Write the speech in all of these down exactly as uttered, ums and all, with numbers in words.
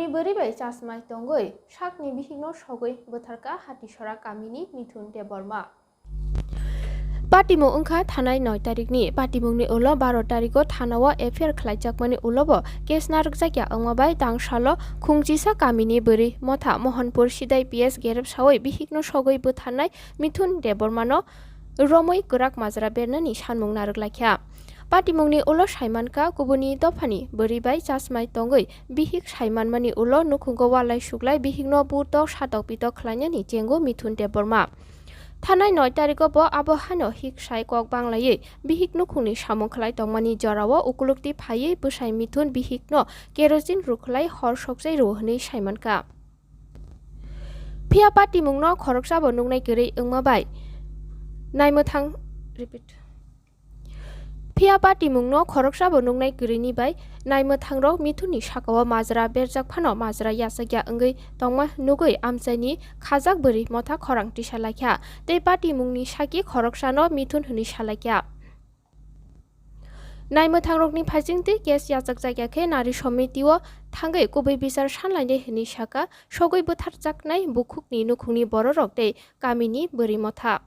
Bwrwi bai chasmai tongwi sakni bihikno sogwi bwtharkha Hatisora kamini Mithun Debbarma. Patimung wngkha thanai noi tarikni. Patimungni ulo baro tariko thanao F I R khlaijakmani ulobo case narwkjakya wngma bai tangsalo Khungchisa kamini bwrwi motha Mohanpur Sidai P S gerep sawi bihikno sogwi bwtharnai Mithun Debbarmano romwi kwrak majra bernani sanmung narwk laikha. Patimungni ulo saimankha kubuni dophani bwrwi bai chasmai tongwi bihik saimanmani ulo nukhungo walai suklai bihikno burtok satok pitok khlainani chengo Mithun Debbarma. Thanai noi tariko bo abo haino hik sai kok banglaiwi bihik nukhungni samung khlai tongmani jorao ukulukti phaiwi bwsai Mithun bihikno kerosene rwkhlai hor sokjai rwo hwnwi saimankha. Phiya patimungno khoroksabo nuknai kwrwi wngma bai naimwthang, repeat. Phiya patimungno khoroksabo nuknai kwrwini bai naimwthangrok Mithunni sakao majra berjak phano majra yachakya wngwi tongma nugwi amchaini khajak bwrwi motha khorang tisa laikha tei patimungni saki khoroksano Mithun hwnwi salaikha. Naimwthangrokni phaisingtwi case yachakjakya khe nari somitio thangwi kubui bichar sanlainai hwnwi sakha sogwi bwtharjaknai bukhukni nukhungni bororok tei kamini bwrwi motha.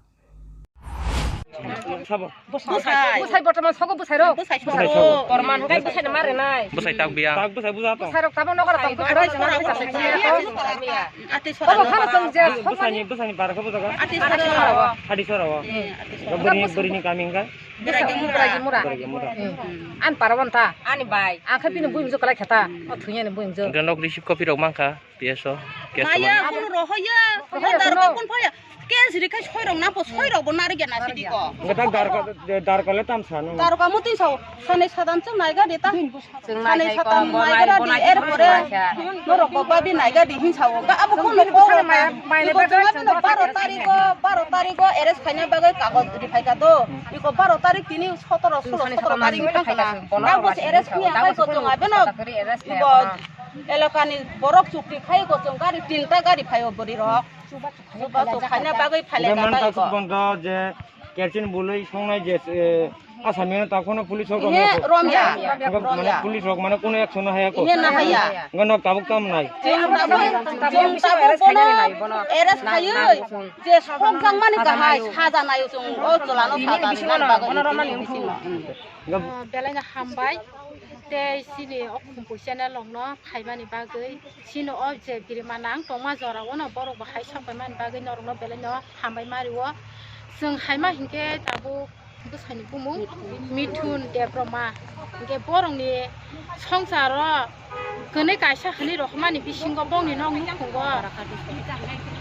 Sabo. Bwsai. Bwsai bortoman sogo bwsai rok. Bwsai sogo. Borman hwnkhe bwsai no mare nai. Bwsai tak biya. Tak bwsai buja tong. Bwsai rok tabang nokara tong bwsai rok. Ati sora. Bwsai ni, bwsai ni bara khe buja ka. Ati sora. Ati sora. Bwsai ni, bwsai ni kami hwnkhe. Bwragi mura. Bwragi mura. Bwragi mura. An para wan ta. Ani bai. Akhe bini bui bujok kalai khata. O thunya ni bui bujok. Hwnkhe nok receive copy rok mankha. P S o, case Maya, tongmani. Kuno rohoya, rohoya, rohoya, darga kuno. Kun phaya. Case rikhai soirok na po, soirok bo narigya na sidi ko. Hwnkhe ta darga, darga le tam sano. Darga muti sao, sanai sadam chwng naiga de ta. Chwng sanai naigai sadam ko, naiga de, erpore norok bo babi naiga de hin sao. Ga abo kuno ko maya, maya iko chwng abi no baro tariko, baro tariko arrest khaina bagwi kagoj riphai ka do. Iko baro tarik tini sotoro, solo, sotoro tarik phai ka. Ga bo arrest ni abai ko chwng abi no. Iko Elakani borok chukri khai gosong gari tinta gari phaio bwrwi rok. Chuba chuk khaina bagwi phaile. Hwnkhe man ta bai ko. Suk bondho je kerosene bului songnai je, eh, asami no ta kono police rok romya. Romya. Hwnkhe mane police rok mane kono action no haya ko. Hwnkhe na haya. Hwnkhe nok tabuk tam nai. Chwng tabuk, chwng tabuk bono arrest khaiwi je sokjak mani kahai saja naio chwng o chwla no saja nani bagwi. Hwnkhe belai no hambai. Tei chini o khumpu channel rokno phaimani bagwi, chini o je birima nang tongma jora o no borok bo hai sok paimani bagwi norokno belai no hambai ma rio. Chwng hai ma hinkhe tabuk bwsani bumung Mithun Debbarma hinkhe borokni songsaro kwnwi kaisa hwnwi rohormani bisingo bongni nok nukhungo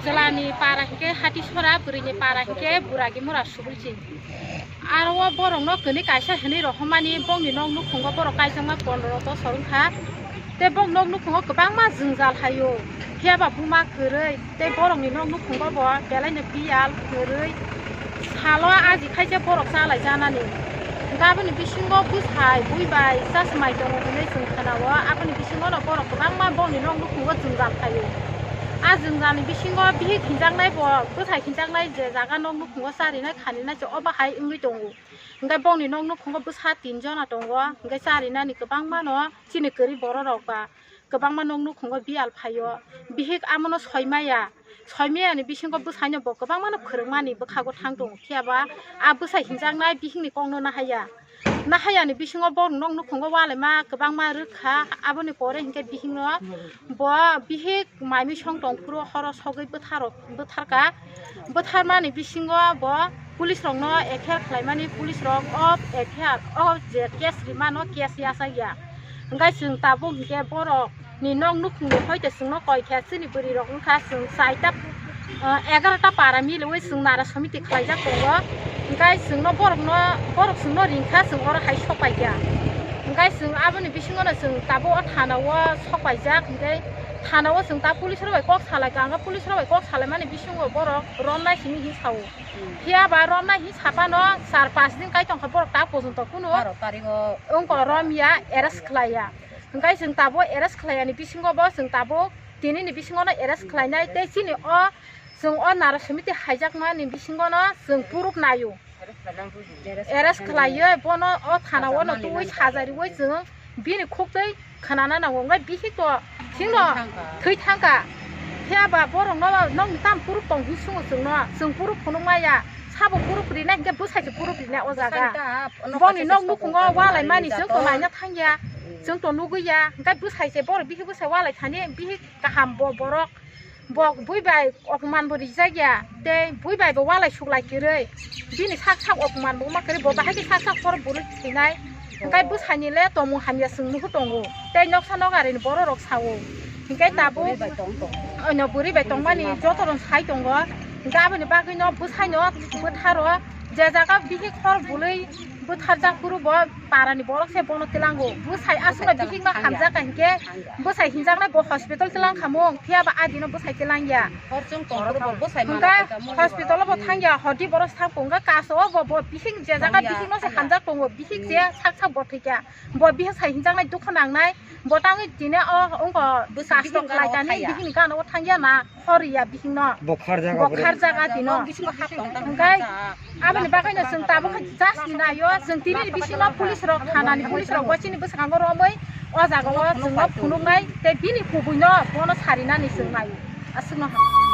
chwlani para hinkhe Hatisora, bwrwini para hinkhe Buragi mura Subilching. Aro o borokno kwnwi kaisa hwnwi rohormani bongni nok nukhungo borok kaijakma pondro bosor wngkha. Tei bok nok nukhungo kwbangma jwngjal haio. Phiya ba buma kwrwi tei borokni nok nukhungo bo belaino biyal kwrwi salo aji khaisa borok chalai janani. Hwnkhe aboni bisingo bwsai bui bai chasmai tongo hwnwi chwng khnao. Aboni bisingono borok kwbangma bongni nok nukhungo jwngjal haio. A jwngjalni bisingo bihik hinjaknai bo bwsai hinjaknai je jaga nok nukhungo charinai khaninai se obo hai wngwi tongo. Hwnkhe bongni nok nukhungo bwsa tin jona tongo, hwnkhe charinani kwbangmano chini kwrwi bororok ba kwbangma nok nukhungo biyal phaio. Bihik amono soimaya, soimayani bisingo bwsaino bo kwbangmano phwrwngmani bwkhago thang tongo, phiya ba a bwsa hinjaknai bihikni kokno nahaiya. Nahayani bisingo borok nok nukhungo walaima kwbangma rwkha, aboni pore hinkhe bihikno bo bihik mai misong tongphuru horo sogwi bwtharo-, bwtharkha. Bwtharmani bisingo bo police rokno F I R khlaimani, police rok o F I R o je case rimano case yachakya. Hwnkhe chwng tabuk hinkhe borok ni nok nukhungni hoite chwngno koi khe chini bwrwi rok wngkha chwng chaita, ah, egarota para miliwi chwng nara somiti khlaijak tongo. Hwnkhe chwngno borokno, borok chwngno ringkha chwng oro hai sok paikha. Hwnkhe chwng aboni bisingono chwng tabuk o thana o sok paijak hwnkhe thana o chwng ta police rok bai kok salaikha hwnkhe police rok bai kok salaimani bisingo borok romnai simi hin sao. Phiya ba romnai hin sapano char panch din kai tongkha borok ta pojonto kuno baro tarigo wngkha romya arrest khlaiya. Hwnkhe chwng tabuk arrest khlaiyani bisingo bo chwng tabuk tinini bisingono arrest khlainai tei chini o chwng o nara somiti haijakmani bisingono chwng proof naio. Arrest khlaiwi bono o thana o no tubui sajariwi chwng bini khuk twi khwnana nango. Hwnkhe bihik to Singno thwi thangkha. Phiya ba borokno nokni tam proof tong hwnwi swngo chwngno. Chwng proof phunuk maya. Sabo proof rinai hinkhe bwsai se proof rinai o jaga. Boni nok nukhungo walai mani chwng to naina thangya. Chwng to nugwi ya. Hinkhe bwsai se borok bihik bwsai walai thani bihik kaham bo borok. Bo bui bai opman bo rijak ya. Tei bui bai bo walai suklai kwrwi. Bini sak sak opman bo ma kwrwi bo bahai khe sak sak borok bwrwi thwinai. Hinkhe bwsaini le tongmung hamya chwng nuhur tongo. Tei noksa nogarini borok rok sao. Hinkhe tabuk bwrwi bai tong tongo. Ono bwrwi bai tongmani joto rok sai tongo. Hinkhe aboni bagwi no bwsaino bwtharo je jaga bihik hor bwlwi bwtharjak phuru bo parani borok se bono twilango. Bwsai aswkno bihikno hamjak ka hinkhe bwsai hinjaknai bo hospital twilang khamung. Phiya ba adino bwsai twilang ya. Hor chwng tongphuru bo bwsai. Hinkhe hospital bo thangya, hodi borok sak tongo kaso bo, bo bihik je jaga bihikno se hamjak tongo. Bihik je sak sak bo thwikha. Bo biha sai hinjaknai dukha nangnai, bo tangwi tini o wngkha bwsa bihik khlai tani, bihikni gana o thangya na, hor ya bihikno. Bo kharjak. Bo kharjak a tino. Hinkhe aboni bagwino chwng tabuk khe just ni naio, chwng tini bisingo police rok, thana ni police rok bo chini bwskango romwi o jaga o chwngno phunuknai, tei bini kubuino bono sarinani chwng naio. Aswkno ha.